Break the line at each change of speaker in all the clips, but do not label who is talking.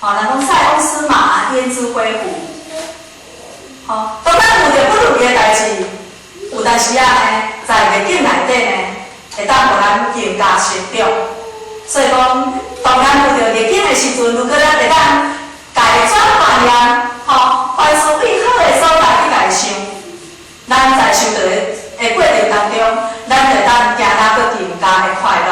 吼，人講塞翁失馬，焉知非福。吼，當咱遇著不如意的代誌，有當時仔呢，在逆境內底呢，會當予咱更加成長。所以講，當咱遇著逆境的時陣，如果咱會當共伊轉觀念，吼，凡事對好的所在去共伊想，咱在修道的過程當中，咱就會當行得閣更加的快樂。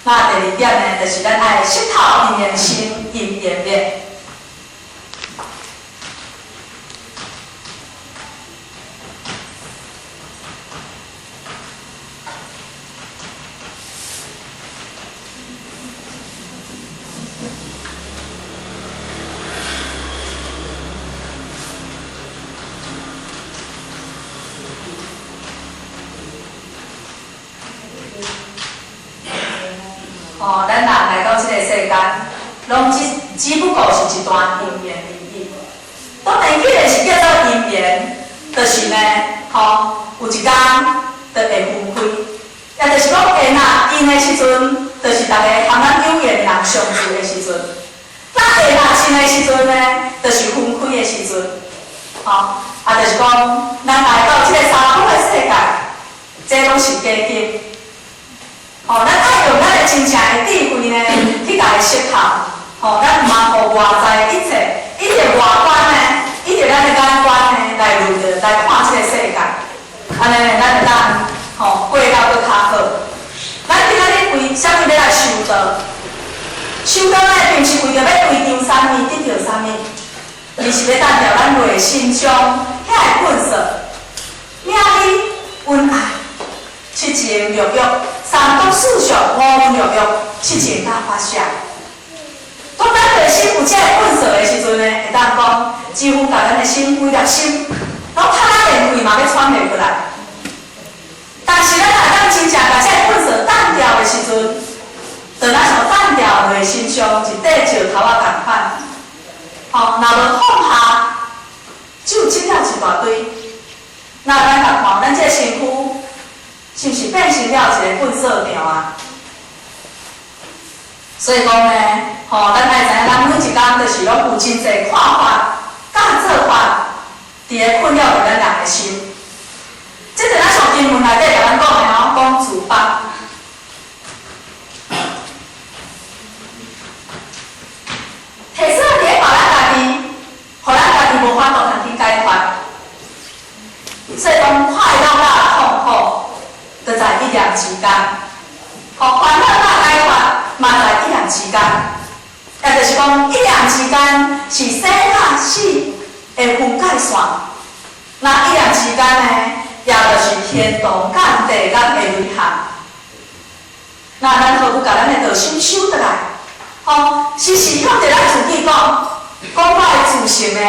那第二點呢，就是咱愛識透因緣生，因緣滅。吼，咱人來到這個世間，攏只不過是一段因緣而已。當然，既然是叫做因緣，就是呢，吼，有一工就會分開。也就是講，緣啊，緣的時陣，就是逐个和咱有緣的人相聚的時陣；那緣啊盡的時陣呢，就是分開的時陣。吼，啊，就是講，咱來到這個三寶的世界，這攏是假境。吼，咱愛用咱的真正的智慧呢，去共伊識透。吼，咱毋通予外在的一切，以著外觀呢，以著咱的眼觀呢，來論著來看這個世界。按呢，咱會當吼過到閣較好。咱今仔日為啥物欲來修道？修道呢，並毋是為著欲追求啥物，得著啥物，而是欲澹掉咱內心中遐个糞掃、名利、恩愛、七情六欲、三毒四相、五蘊六欲、七情佮法相。當咱內心有這个糞掃的時陣呢，會當講，幾乎共咱的心規粒心，攏透啊連氣嘛欲喘袂過來。但是咱若當真正共這个糞掃澹掉的時陣，就若像澹掉內心上一塊石頭仔仝款，吼，若無放下，就積了一大堆。那咱來看，咱這个身軀是毋是變成了一個糞掃場啊？所以講呢，吼，咱愛知影，咱每一工就是攏有真濟看法、佮做法，佇咧困擾著咱人的心。這就咱上經文內底共咱講的吼，講自縛。提索佇咧縛咱家己，予咱家己無法度通去解脫。所以講快樂佮痛苦，就在一念之間。吼，煩惱佮解脫，嘛在一念之間。也就是講，一念之間是生佮死的分界線。那一念之間呢，也就是天堂佮地獄的離合。那咱何不共咱的道心修倒來？吼，時時向著咱自己講，講我的自性呢，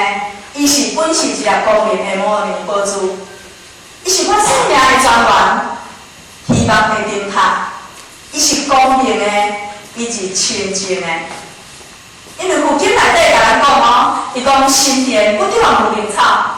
伊是本是一粒光明的摩尼寶珠，伊是我生命的泉源，希望的燈塔，伊是光明的，伊是清淨的。因為佛經內底共咱講吼，伊講心田不長無明草。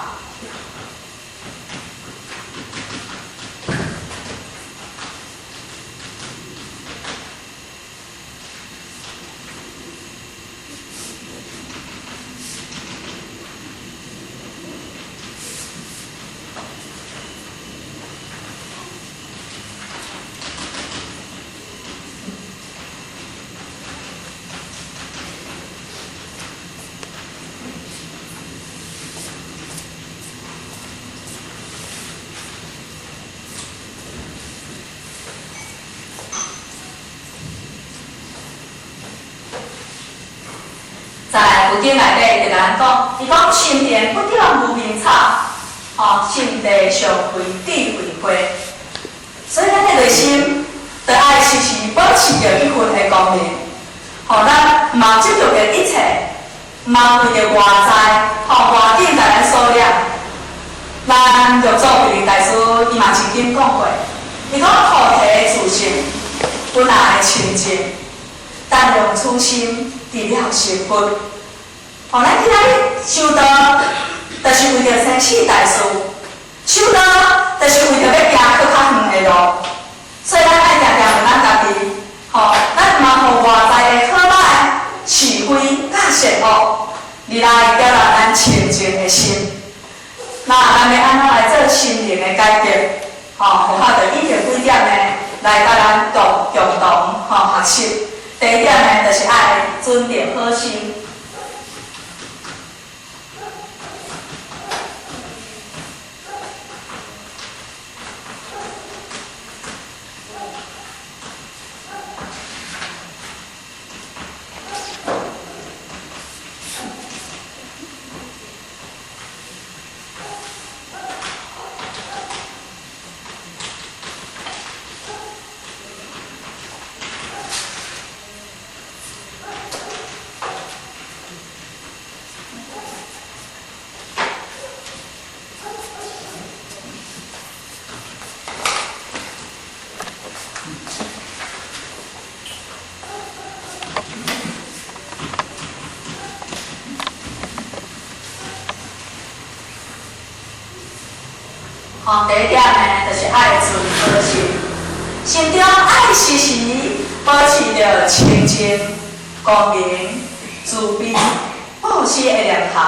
在佛經內底就共咱講，伊講心田不長無明草，吼，心地常開智慧花。所以咱的內心，就愛時時保持著彼份的光明，予咱毋通執著著一切，毋通為著外在，吼外境共咱所染。咱六祖慧能大師伊嘛曾經講過，伊講菩提的自性本來清淨，但用此心直了成佛。吼，咱今仔日修道，就是為著生死大事；修道，就是為著欲行閣較遠的路。所以咱愛定定問咱家己，吼，咱毋通予外在的好歹、是非，二來鍛鍊咱清淨的心。那咱欲按怎來做心靈的改革？吼，佛法就以這幾點呢，來佮咱共同吼學習。第一點呢，就是愛存著好心。吼，第一點呢，就是愛存好心，心中愛時時保持著清淨、光明、慈悲、布施的念頭。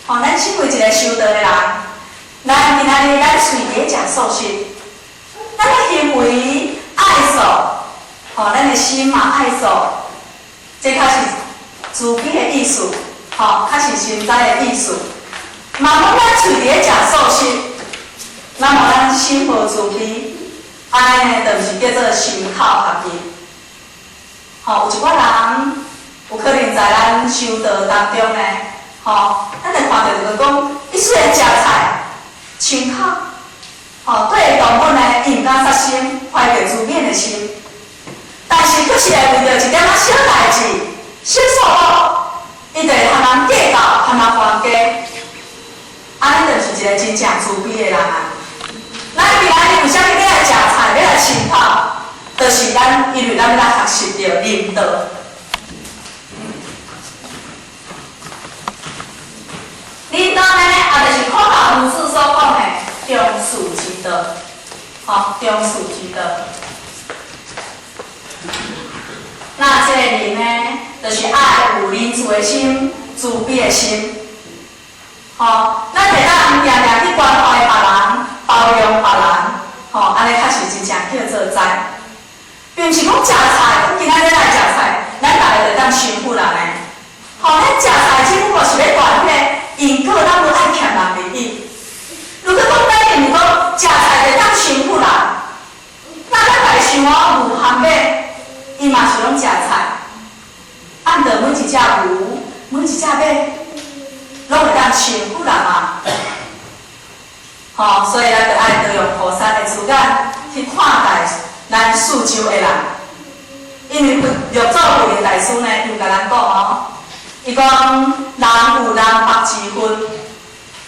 吼，咱身為一個修道的人，咱今仔日咱喙佇咧食素食，咱的行為愛素，吼，咱的心嘛愛素，這較是慈悲的意思，吼，較是心知的意思。嘛，講咱喙佇咧食素食，那麼咱心無慈悲，按呢，就毋是叫做心口合一。吼，有一寡人有可能在咱修道當中呢，吼，咱會看著就是講，伊雖然食菜、清口，吼，對動物呢，伊毋敢殺生，懷著慈憫的心，但是卻是會為著一點仔小代誌、小錯誤，伊就會和人計較、和人還價，按呢，就是一個真正慈悲的人啊。咱今仔日為啥物欲來食菜，欲來清口？就是咱因為咱欲來學習著忍道。忍道呢，也就是孔老夫子所講的中恕之道，吼，中恕之道。那這個忍呢，就是愛有仁慈的心、慈悲的心，吼，咱會當定定去關懷別人、包容別人，吼，按呢較是真正叫做知。並毋是講食菜，講今仔日來食菜，咱逐个就當成佛人呢。吼，咱食菜只不過是欲斷彼个因果，咱無愛欠人而已。如果講咱認為講食菜就當成佛人，那咱家己想哦，牛和馬，伊嘛是攏食菜，啊，毋著每一隻牛、每一隻馬，攏會當成佛人啊。吼，所以咱著愛多用菩薩的慈眼去看待咱四周的人，因為佛六祖慧能大師呢，伊有共咱講哦，伊講人有南北之分，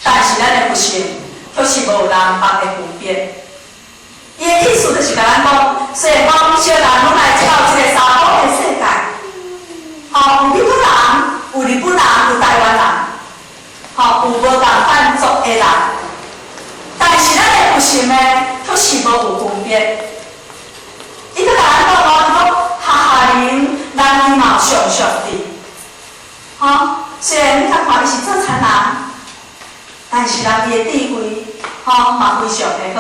但是咱的佛性卻是無南北的分別。伊的意思就是共咱講，雖然講小人攏來到這個三寶的世界，吼，有美國人，有日本人，有台灣人，吼，有無仝款族的人，但是咱的佛性呢，卻是無有分別。伊閣共咱講哦，伊講客家人，咱伊嘛有常常佇，吼，雖然你較看伊是做田人，但是人伊的智慧，吼嘛非常的好。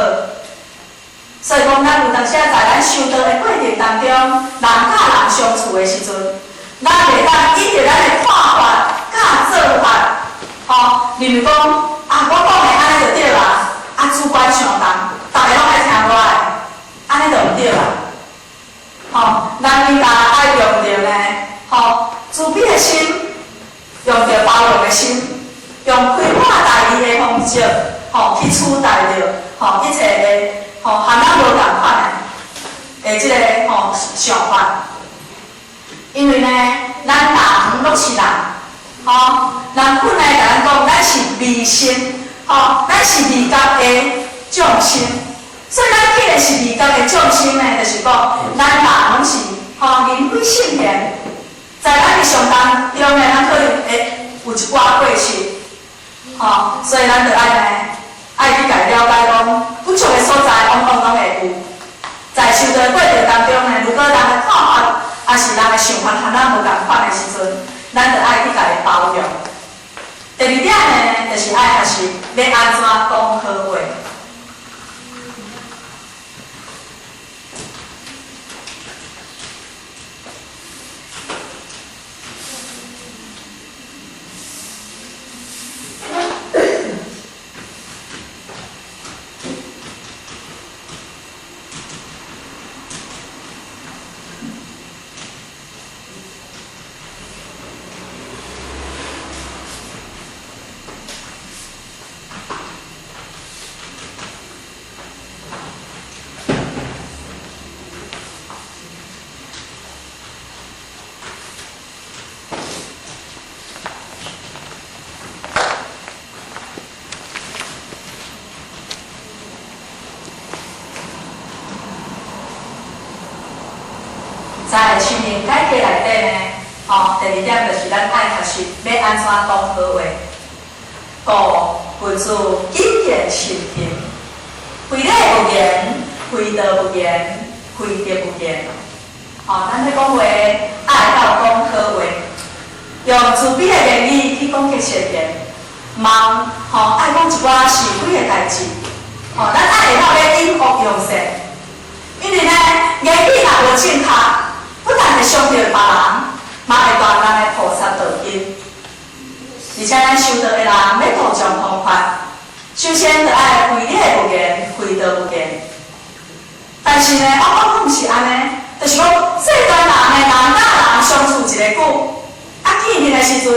所以講，咱有當時在咱修道的過程當中，人佮人相處的時陣，咱袂當依著咱的看法佮做法，吼，認為講啊，我講的按呢就對啦，啊，主觀上重，逐个攏愛聽我的，按呢就毋對啦。吼，咱應該愛用著呢，吼，慈悲的心，用著包容的心，用開闊大義的方式，吼，去取代著，吼，一切的，吼，和咱無仝款的，這个吼想法。因為呢，咱人攏是人，吼，人本來共咱講，咱是迷心，吼，咱是迷覺的眾生。所以咱既然是迷覺的眾生呢，就是講，咱人攏是吼人非聖賢，在咱日常當中呢，咱可能會有一寡過失，吼，所以咱就愛呢，愛去共了解講，不足的所在，往往攏會有。在修道的過程當中呢，如果人的看法，抑是人的想法和咱無仝款的時陣，咱就愛去共伊包容，就是愛學習欲按怎講好話。在生命改革內底呢，吼，第二點就是咱愛學習欲按怎講好話，故文字謹言慎行，非禮勿言，非道勿言，非德勿言。吼，咱咧講話愛會曉講好話，用慈悲的言語去講結善言，望吼愛講一寡是非的代誌，吼，咱愛會曉咧引惡揚善，因為呢言語若無正確，不但會傷著別人，嘛會斷咱的菩薩道根。而且咱修道的人欲度眾弘法，首先就愛非禮勿言，非道勿言。但是呢，往往毋是按呢，就是講世間人呢，人佮人相處一个久，啊見面的時陣，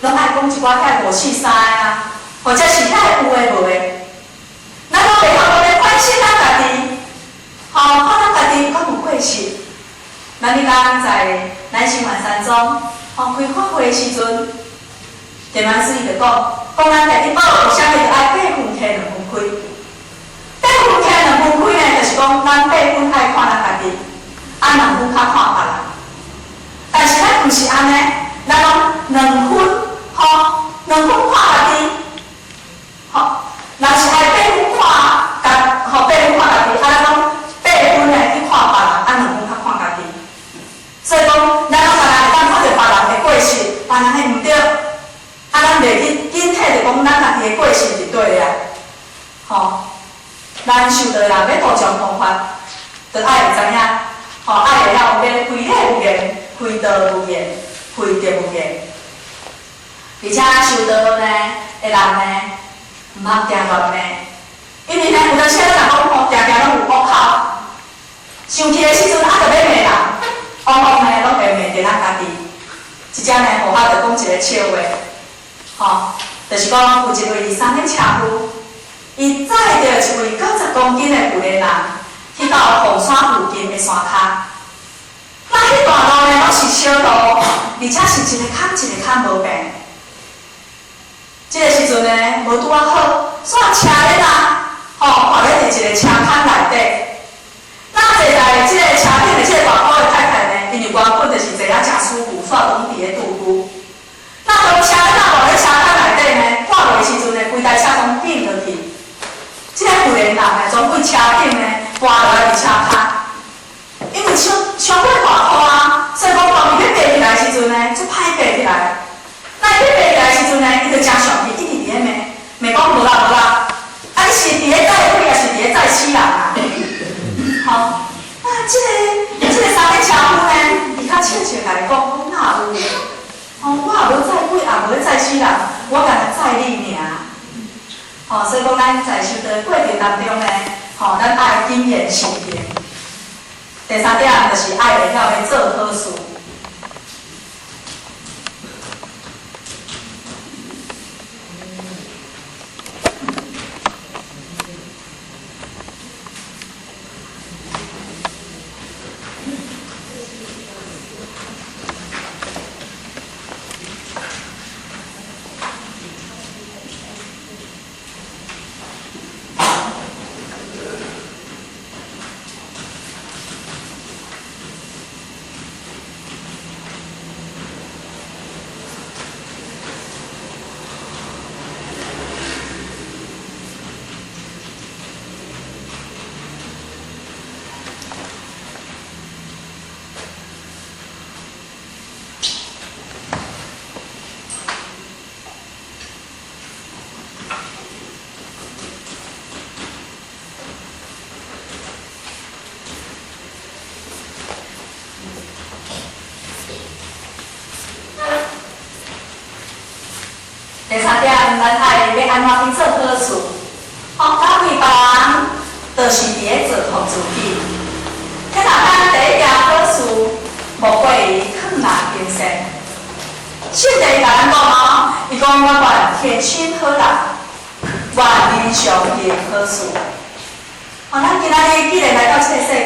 攏愛講一寡遐五四三的啊，或者是遐有的無的。咱攏袂曉講咧反省咱家己，吼，看咱家己敢有過失。咱彼工在南生萬山莊，吼開法會的時陣，田老師伊就講，講咱第一步為啥物著愛八分開兩分開？八分開兩分開呢，就是講咱八分愛看咱家己，啊兩分較看別人。但是咱毋是按呢，咱攏兩分，吼，兩分看家己，吼，若是愛八分看家，吼八分看家己，啊咱攏八分呢去看別人，啊兩分較看家己。所以講，咱攏干焦會當看著別人的過失，別人的毋對，啊，咱袂去警惕著講咱家己的過失佇佗咧啊，吼，咱修道人欲度眾弘法，著愛會知影，吼，愛會曉欲非禮勿言，非道勿言，非德勿言。而且修道呢的人呢，毋通定亂罵，因為呢有當時咱若講吼，定定攏有惡口，生氣的時陣啊，著欲罵人。往往呢，攏會罵著咱家己。這只呢，戶口就講一個笑話，吼，就是講有一位三輪車夫，伊載著一位90公斤的婦人去到鳳山附近的山跤。那彼段路呢，攏是小路，而且是一个坎一個坎無平。這个時陣呢，無拄仔好，煞車咧啦，吼，跛咧佇一個車坎內底。那坐在這個車頂的這個大埔的太太呢，因為原本就是坐啊誠舒服，煞攏佇咧拄久。那當車咧跛咧車坎內底呢，跛落的時陣呢，規台車攏變落去。這個婦人呢，從對車頂呢跋落來佇車跤，因為傷傷過大箍啊，所以講當伊欲爬起來的時陣呢，足歹爬起來。那伊欲爬起來的時陣呢，伊就誠生氣，一直佇咧罵，罵講無啦無啦，啊你是佇咧載鬼，抑是佇咧載死人啊？吼，啊，這個三輪車夫呢，伊較笑笑共伊講，講哪有？吼，我也無載鬼，也無咧載死人，我干焦載你爾。吼，所以講咱在修道過程當中呢，吼，咱愛謹言慎行。第三點就是愛會曉欲做好事。第三點，咱愛欲按怎去做好事？吼，敢為別人，就是佇咧造福自己。天若咱第一件好事，莫過於勸人行善。聖帝共咱講哦，伊講我願天心好人，願人常行好事。吼，咱今仔日既然來到這个世間，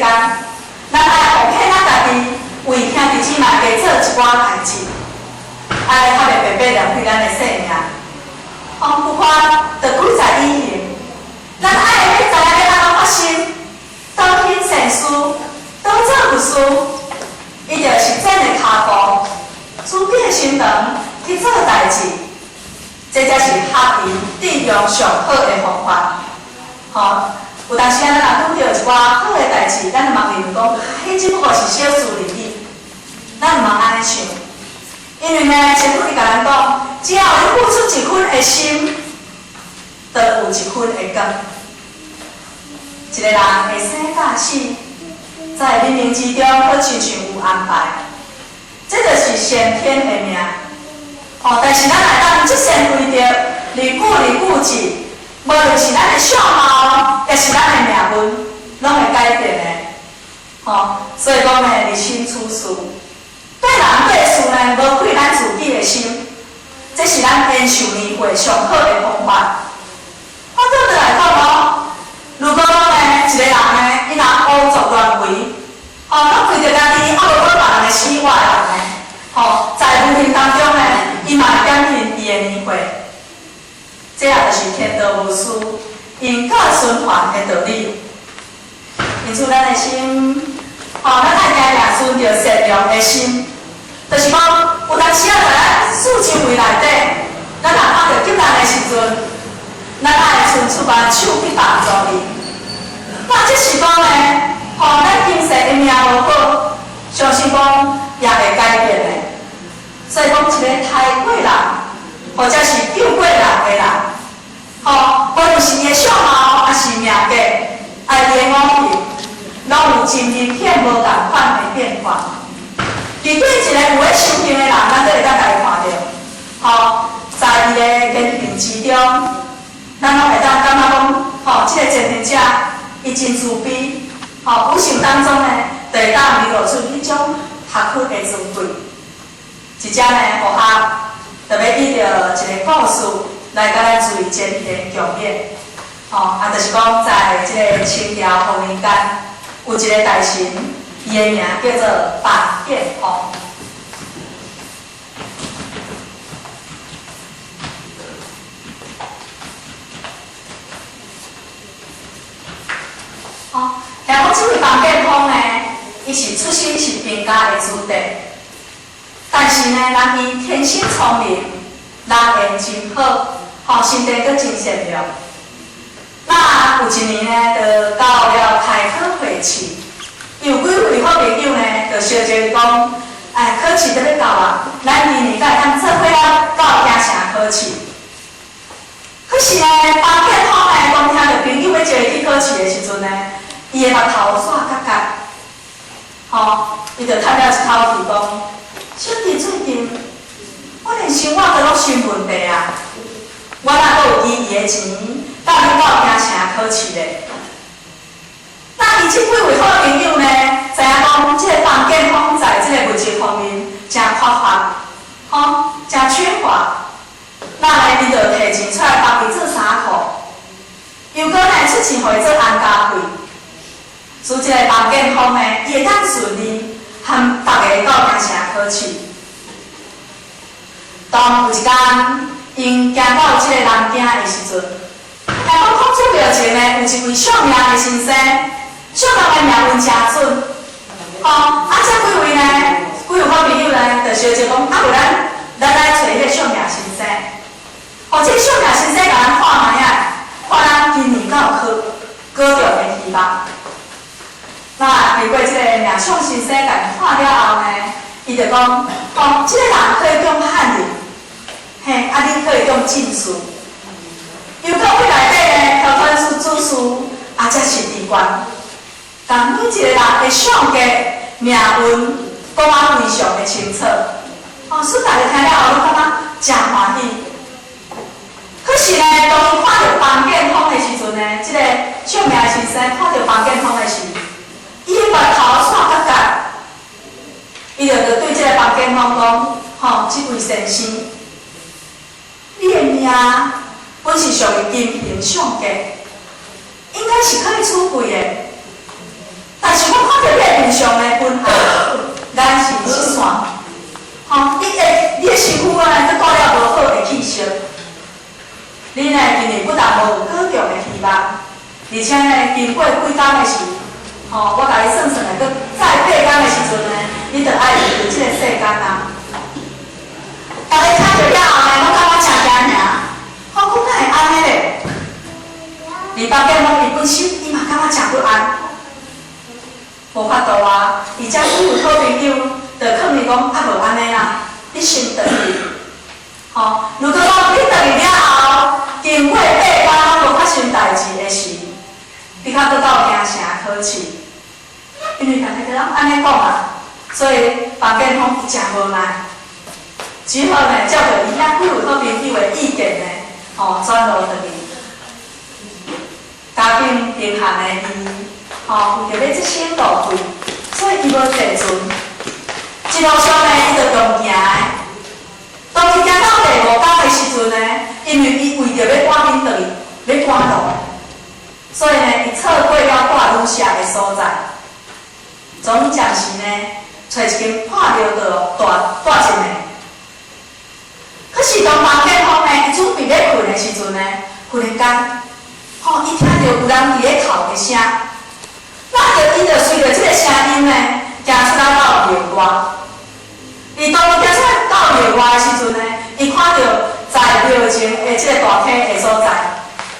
咱愛奉獻咱家己，為兄弟姊妹加做一寡代誌，愛較袂白白浪費咱的生命。吼，不怕就貴在以行，咱愛欲知影欲按怎發心，多行善事，多做布施，伊就實踐的跤步，慈悲的心腸去做代誌，這才是合宜致用上好的方法。吼，有當時啊，咱若拄著一寡好的代誌，咱就嘛認為講，彼只不過是小事而已，咱毋通按呢想。因為呢，師父伊共咱講，只要你付出一分的心，就有一分的果。一個人的生甲死，在冥冥之中，好親像有安排，這就是先天的命。吼，但是咱會當積善為德，利久利久之，無論是咱的相貌，抑是咱的命運，攏會改變的。吼，所以講呢，立身處世，對人對事呢，無愧咱自己的心，這是咱延壽年歲上好的方法。反倒轉來講哦，如果講呢，一個人呢，伊若胡作亂為，吼，攏為著家己，啊無管別人的死活的人呢，吼，在無形當中呢，伊嘛會減輕伊的年歲。這也就是天道無私、因果循環的道理。因此，咱的心，吼，咱愛定定存著善良的心，就是講，有當時啊，在咱四周圍內底，咱若看著急難的時陣，咱愛伸出援手去幫助伊。那這是講呢，吼，咱今世的命無好，相信講也會改變的。所以講，一個刣過人，或者是救過人的人，吼，無論是伊的相貌，抑是命格，抑伊的五行，攏有真明顯無仝款的變化。佇對一個有咧修行的人，咱都會當共伊看著，吼，在伊的言行之中，咱攏會當感覺講，吼，這個前行者伊真慈悲，吼，無形當中呢，就會當流露出彼種學佛的尊貴。這遮呢，佛學特別以著一個故事來共咱諸位前賢共勉，吼，啊，就是講在這個清朝洪年間，有一個大臣，伊的名叫做范建鋒。吼，聽講這位范建鋒呢，伊是出身是貧家的子弟，但是呢，人伊天生聰明，人緣真好，吼，心地閣真善良。那有一年呢，就到了開考會試，有幾位好朋友呢，就相約伊講，哎，考試就欲到啊，咱明年閣會當做伙仔到京城考試。可是呢，范建鋒呢，當聽著朋友欲招伊去考試的時陣呢，伊的目頭煞結結，吼，伊就嘆了一口氣講：小弟最近，我連生活都攏成問題啊！我哪閣有其餘的錢，佮你到京城考試咧？那伊這幾位好朋友呢，知影講這個范建鋒在這個物質方面誠缺乏，吼，誠缺乏。那呢，伊就提錢出來幫伊做衫褲，又閣呢出錢予伊做安家費。使這個范建鋒呢，伊會當順利和逐家到京城考試。當有一工，𪜶行到這個南京的時陣，聽講孔子廟前呢有一位相命的先生，相命的命運誠準。吼，啊，這幾位呢，幾位好朋友呢，就相約講，啊，無咱來揣彼個相命先生。吼，這個相命先生共咱看覓仔，看咱今年敢有考考著的希望。那經過這個命相先生共看了後呢，伊就講，哦，這個人可以中翰林，嘿，啊，你可以中進士。又閣位內底呢，挑選出主事，啊，才是知官。共每一個人的相格、命運講啊非常的清楚。哦，使大家聽了後攏感覺誠歡喜。生看著房建峰的時，伊的目頭煞較結，伊就對這个房建峰講：吼，這位先生，你的命本是屬於金賢上格，應該是可以出櫃的。但是我看著你的面相的昏暗，眼神失散，吼，你的身軀啊，閣帶了無好的氣息。你呢，今日不但無有剛強的希望，而且呢，經過幾工的時，吼，我共你算算的，閣再8工的時陣呢，你就愛離開這个世間啊。逐家聽著了後呢，攏感覺真驚嚇，吼，講哪會按呢咧？而房建峰伊本身，伊嘛感覺真不安，無法度啊，而且幾位好朋友就勸伊講，啊無按呢啦，你先轉去，吼，如果講你轉去了後，經過8工攏無發生代誌的時，你較閣到京城考試，因為逐家都攏按呢講啊，所以房建峰伊誠無奈，只好呢照著伊遐幾位好朋友的意見呢，吼，轉路轉去。家境貧寒的伊，吼，為著欲節省路費，所以伊無坐船。一路上呢，伊就用行的。當伊行到第五工的時陣呢，因為伊為著欲趕緊轉去，欲趕路，所以呢，伊錯過了蹛旅社的所在。總暫時呢，揣一間破廟蹛蹛一暝。可是當房建峰呢，伊準備欲睏的時陣呢，忽然間，吼，伊聽著有人佇咧哭的聲，那就伊就隨著這个聲音呢，行出來到廟外。伊當伊行出來到廟外的時陣呢，伊看著在廟前的這个大溪的所在，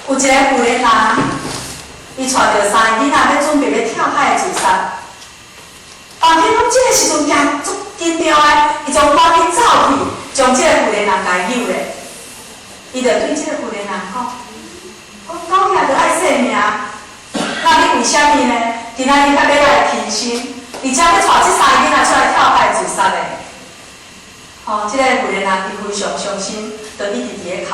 有一个婦人人，伊帶著三个囡仔欲準備欲跳海自殺。房建峰這个時陣驚足緊張的，伊就趕緊走去，將這个婦人人共救咧。伊就對這个婦人人講：講狗仔著愛性命，那你為啥物呢？今仔日較欲來輕生，而且欲帶這三个囡仔出來跳海自殺的？吼，這个婦人人伊非常傷心，就一直佇咧哭。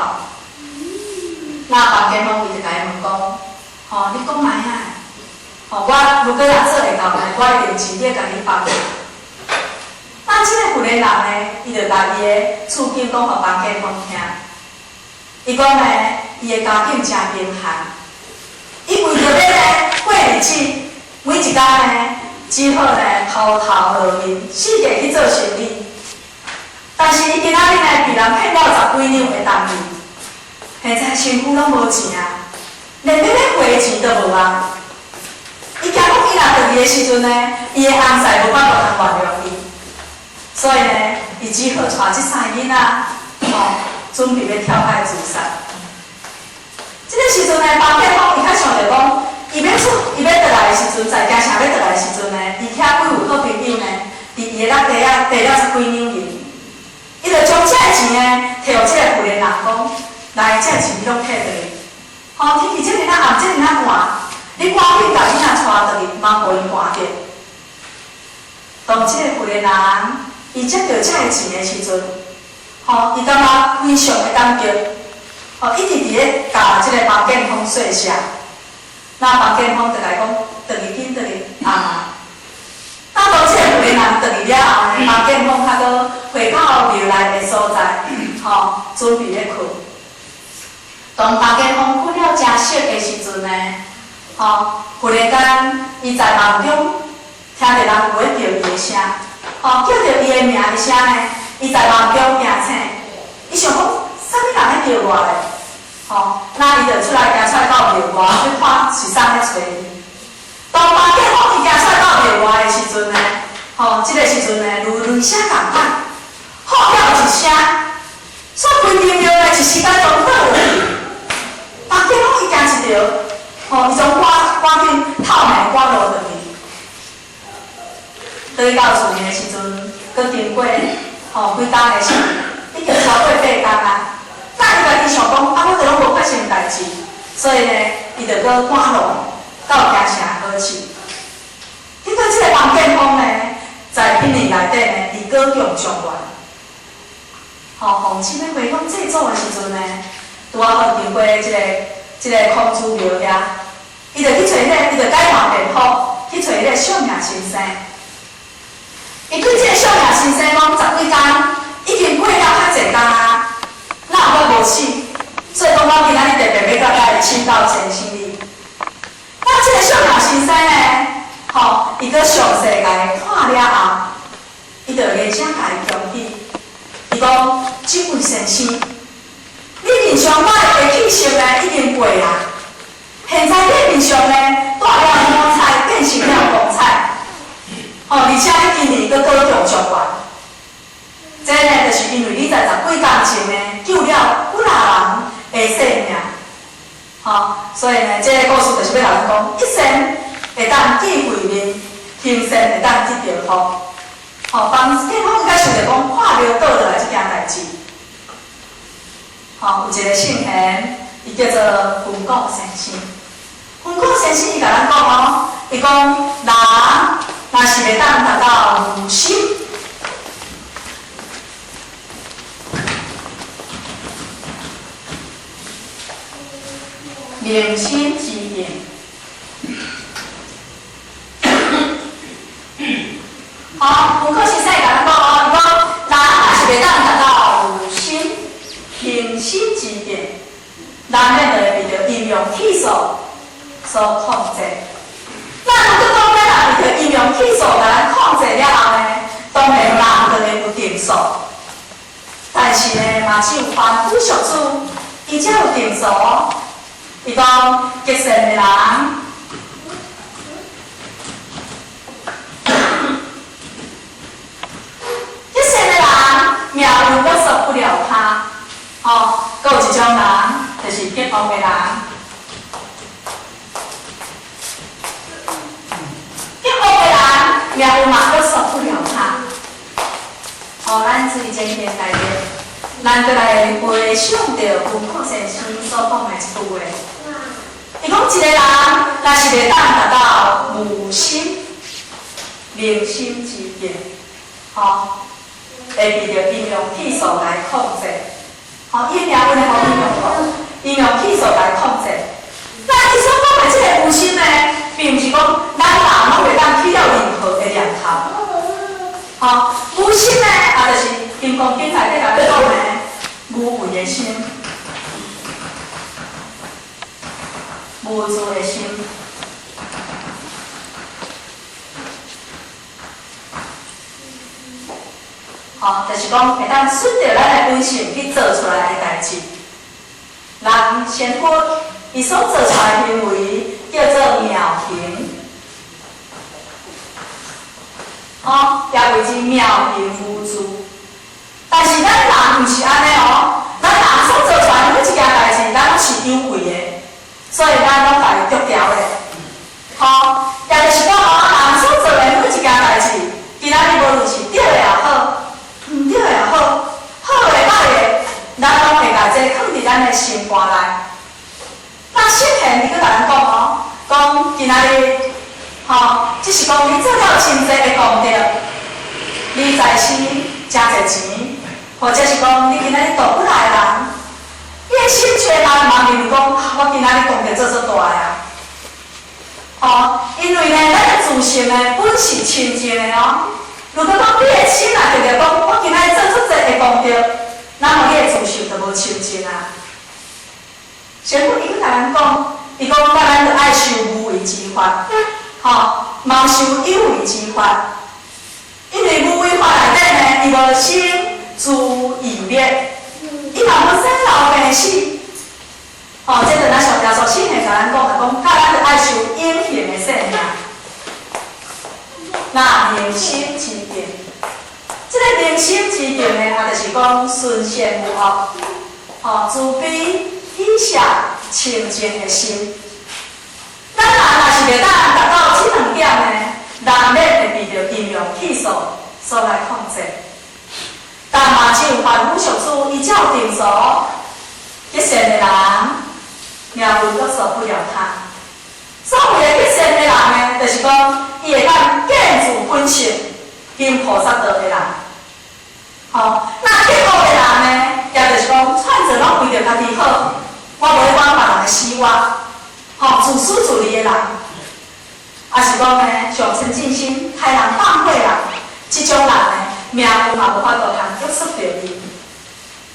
那房建峰伊就共伊問講：吼，你講覓啊？吼，我如果若做會到呢，我一定盡力共你幫。那這个婦人人呢，伊就共伊的處境講予房建峰聽。伊講呢，伊的家境誠貧寒，伊為著欲呢過日子，每一工呢，只好呢拋頭露面，四界去做生意。但是伊今仔日呢，被人騙了十幾兩的銅錢，現在身軀攏無錢啊，連欲買花錢都無啊。伊驚講伊若轉去的時陣呢，伊的翁婿無法度通原諒伊，所以呢，伊只好帶這三个囡仔，吼，準備欲跳海自殺。這個時陣呢，房建峰伊較想著講，伊欲轉來的時陣，在京城欲轉來的時陣呢，伊遐幾位好朋友呢，佇伊的落袋仔提了十幾兩銀，伊就將這个錢呢，提予這个婦人人講，來，這个錢你攏提轉去。吼，天氣這爾仔暗，這爾仔寒，你趕緊共囡仔帶轉去，莫予𪜶寒著。當這個婦人人伊接著這个錢的時陣，吼，伊感覺非常的感激，吼，一直佇咧共這个房建峰說謝。那房建峰就共伊講，轉去緊轉去，阿媽。那當這個婦人人轉去了後呢，房建峰較閣回到廟內的所在，吼，準備欲睏。當房建峰睏了誠熟的時陣呢，吼，忽然間伊在夢中聽著人有咧叫伊的聲，吼，叫著伊的名的聲呢，伊在夢中驚醒，伊想講，啥物人咧叫我咧？吼，那伊就出來行出來到廟外去看是啥咧揣伊。當房建峰伊行出來到廟外的時陣呢，吼，這个時陣呢，如雷聲仝款，吼叫一聲，煞規間廟呢一時間攏倒落去。房建峰伊驚一著，吼，伊總趕趕緊透暝趕路轉去。轉去到厝面的時陣，閣經過吼幾工的時，已經超過8工啊。那伊家己想講，啊，我都攏無發生代誌，所以呢，伊就閣趕路到京城考試。結果這个房建峰呢，在彼年內底呢，伊考中狀元。吼，奉旨欲回宮祭祖的時陣呢，拄仔好經過這个孔子廟遐，伊就去揣彼个，伊就改换便服，去揣彼个相命先生。伊對這个相命先生講，十幾工已經過了較濟工啊，哪有閣無死？所以講，我今仔日特別欲來請教先生你。那這個相命先生呢，吼，伊閣詳細共伊看了後，伊就連聲共伊恭喜。伊講：這位先生，你面上擺的氣色呢，已經過啊。現在你面上呢，帶了五彩變成了光彩。吼，而且你今年閣得中狀元。這呢，就是因為你在十幾工前呢，救了幾若人的性命。吼，所以呢，這個故事就是欲予咱講，一善會當見慧面，行善會當得著福。吼，幫健康應該想著講，破廟倒落來這件代誌。吼，有一個聖賢，伊叫做雲谷先生。雲谷先生伊共咱講哦，伊講人若是袂當達到無心，明心之境。好，雲谷先生共咱講哦，伊講人若是袂當達到無心，明心之境，難免就會被著陰陽氣數所控制。那如果講咱若被著陰陽氣數共咱控制了後呢，當然人就會有定數。但是呢，嘛只有凡夫俗子，伊才有定數。伊講極善的人，極善的人命運約束不了他。吼，閣有一種人，就是極惡的人。極惡的人，命運嘛約束不了他。吼，咱注意這件代誌，咱閣來回想著雲谷先生所講的這句話。伊講一個人若是袂當達到無心、明心之境，吼，會被著陰陽氣數來控制。吼，伊命運會予陰陽氣數來控制。那伊所講的這個無心呢，並毋是講咱人攏袂當起了任何的念頭。吼，無心呢，也就是金剛經內底共咱講的無為的心、無住的心。吼，就是講會當順著咱的本性去做出來的代誌。人仙佛伊所做出來的行為叫做妙行，吼，也謂之妙行無住。但是咱人毋是按呢哦，咱人所做出來的每一件代誌，咱攏是有為的，所以咱攏共伊著牢的。吼，也就是講哦，人所做的每一件代誌，今仔日無論是對的也好，毋對的也好，好的歹的，咱攏會共這囥佇咱的心肝內。那聖賢伊閣共咱講哦，講今仔日，吼，只是講你做了真濟的功德，你在世誠濟錢，或者是講你今仔日度幾若个人，你的心揣人嘛認為講，我今仔日功德做足大啊！吼，因為呢，咱的自性呢本是清淨的哦。如果講你的心若特別講，我今仔日做足濟的功德，那麼你的自性就無清淨啊。師父伊閣共咱講，伊講咱著愛修無為之法，吼，莫修有為之法。因為無為法內底呢，伊無生住異滅，伊嘛無生老病死。吼，這就咱上耶穌聖賢共咱講的，講教咱著愛修永恆的生命。那明心之境，這個明心之境呢，也就是講純善無惡，吼，慈悲喜捨清淨的心。咱人若是袂當達到這兩點呢，難免會被著陰陽氣數所來控制。但嘛只有凡夫俗子，伊才有定數，極善的人，命運約束不了他。所謂的極善的人呢，就是講伊會當見自本性，行菩薩道的人。吼，那極惡的人呢，也就是講，創造攏為著家己好，我無咧管別人的死活。吼，吼，自私自利的人，抑是講呢，上清淨心、開人放火人，這種人呢，命運嘛無法度通約束著伊。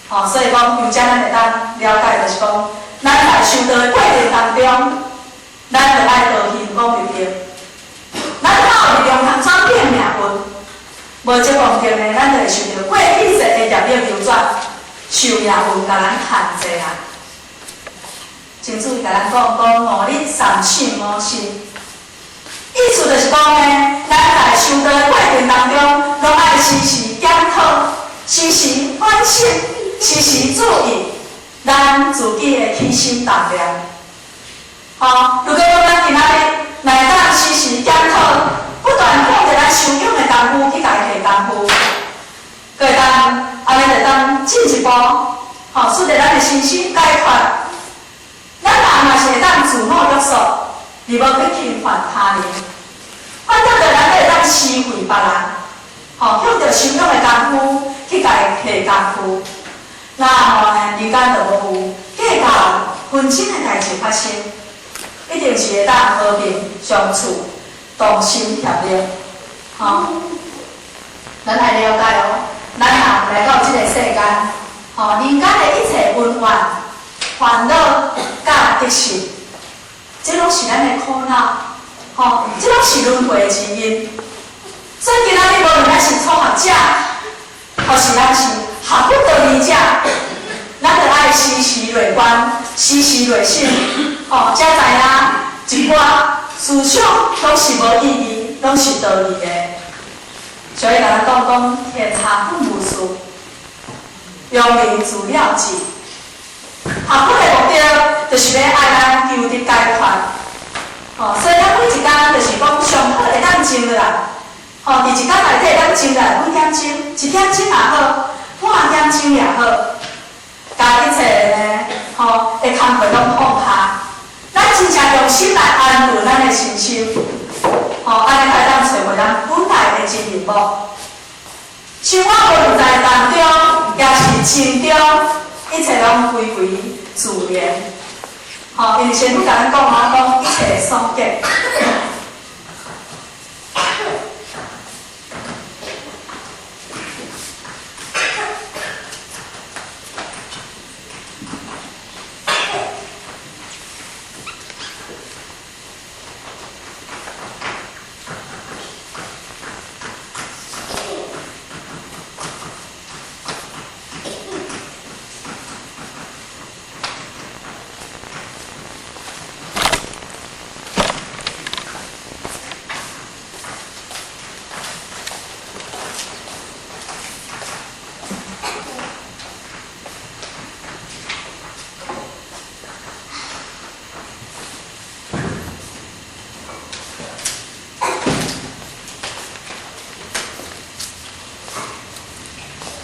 吼，所以講，由這咱會當了解，就是講，咱在修道的過程當中，咱著愛多行廣力量，咱較有力量通轉變命運。無這功德呢，咱就會受著過去世的業力流轉，受命運共咱限制啊。真注意共咱講講五日三省吾身，意思就是講呢，咱在修道的過程當中，攏愛時時檢討，時時反省，時時注意咱自己的起心動念。吼，如果講咱今仔日若會當時時檢討，不斷向著咱修養的功夫去共伊下功夫，閣會當按呢就當進一步，吼，使得咱的身心解脫。咱人若是會當自我約束，而無去侵犯他人，反正著咱會當施惠別人，吼，向著修養的功夫去共伊下功夫，那吼呢，人間就無有計較紛爭的代誌發生，一定是會當和平相處，同心協力，吼。咱愛了解哦，咱人來到這個世間，吼，人間的一切恩怨、煩惱、佮得失，這攏是咱的苦惱，吼，這攏是輪迴之因。所以今仔日無論咱是初學者，抑是咱是學佛多年者，咱著愛時時內觀，時時內省，吼，才知影一寡思想攏是無意義，攏是多餘的。所以共咱講講天差本無事，庸人自了之。學佛的目的，就是欲愛咱求得解脫。吼，所以咱每一工就是講上好會當靜落來，吼，佇一工內底會當靜落來幾點鐘，一點鐘也好，半點鐘也好，共一切呢，吼，的工課攏放下，咱真正用心來安頓咱的身心，吼，按呢才會當揣回咱本來的真面目。生活無論在動中，抑是靜中，一切攏歸為自然。吼，因為師父共咱講啊，講一切所見。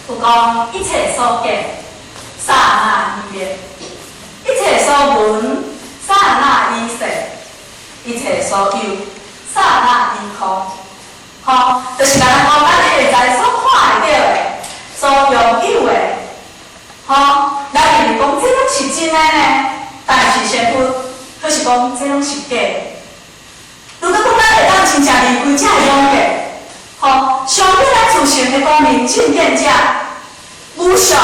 有講一切所見，剎那已滅；一切所聞，剎那已逝；一切所有，剎那已空。吼，就是共咱講，咱現在所看會著的，所擁有的，吼，咱認為講這攏是真的呢，但是師父卻是講這攏是假的。如果講咱會當真正離開這个欲界，吼，上尾咱自性的光明正見者，無相、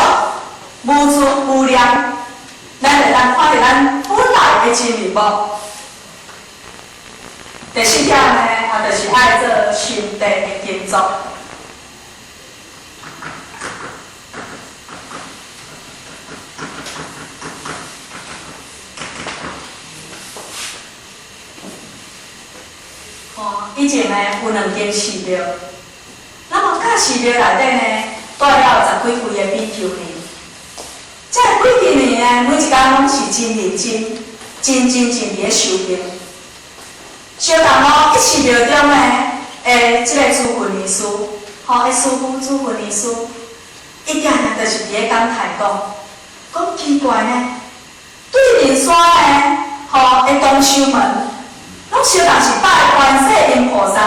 無住、無念，咱會當看著咱本來的真面目。第四點呢，也就是愛做心地的工作。吼，以前呢有兩間寺廟，那麼佮寺廟內底呢，住了十幾位的比丘尼。這幾十年呢，每一工攏是真認真、真真正佇咧修行。相共哦，佇寺廟中呢，的這个主訓練師，吼，彼師父主訓練師，伊定定就是佇咧感嘆講，講奇怪呢，對面山呢，吼，的同修們，攏相共是拜觀世音菩薩，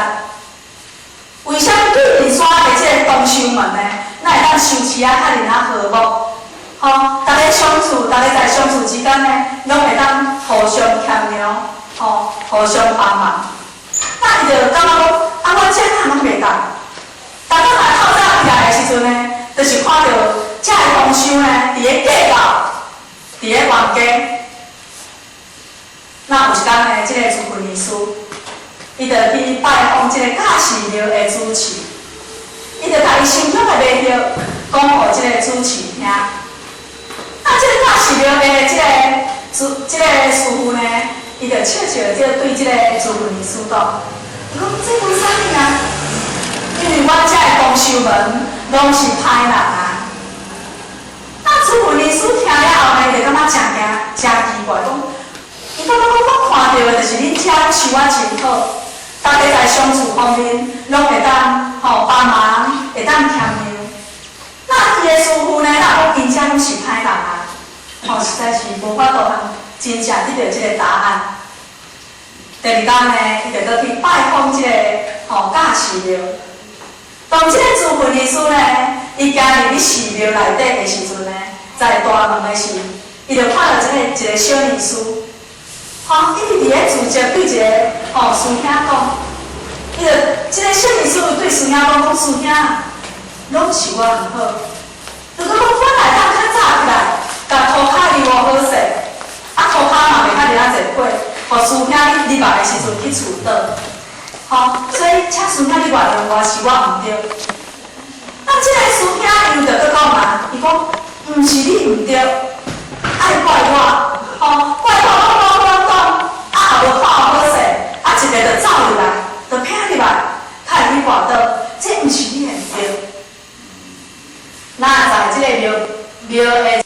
為啥物對面山的這个同修們呢，哪會當修持啊遐爾仔和睦？吼，逐家相處處，大家在相處之間呢，攏會當互相謙讓，吼，互相幫忙。那伊就感覺講，啊，我這哪攏袂當。逐工來透早起來的時陣呢，就是看著遮个公箱呢，佇咧計較，佇咧冤家。那有一工呢，這个慈雲尼師，伊就去拜訪這個教寺廟的主持，伊就共伊心中的迷惑講予這个主持聽。那這個教寺廟的這个主這个師父呢，伊就笑笑，就對這個慈雲尼師講，伊講這為啥物啊？因為阮遮的公修們攏是歹人啊。那慈雲尼師聽了後呢，就感覺誠驚、誠奇怪，講伊感覺講我看著的就是恁遮修啊真好，大家在相處方面攏會當吼幫忙，會當謙讓。那伊的師父呢，若講𪜶遮攏是歹人啊，吼，實在是無法度通真正得著這个答案。第二工呢，伊就閣去拜訪這个吼教寺廟。當這個慈雲尼師呢，伊行入去寺廟內底的時陣呢，在大門的時，伊就看著一個小尼師，吼，伊佇咧自責對一個吼師兄講，伊就這個小尼師對師兄講，講師兄，攏是我毋好，如果講本來當較早起來，共塗跤溜好勢，啊塗跤嘛袂較爾仔濟火，予師兄你入來的時陣去厝倒。吼，所以請師兄你原諒我，是我毋對。那這個師兄伊就閣講嘛，伊講毋是你毋對，愛怪我，吼，怪我我我我講，啊也無看好勢，啊一个就走入來，就撇入來，較會去跋倒，這毋是你的毋對。那在這个廟廟的。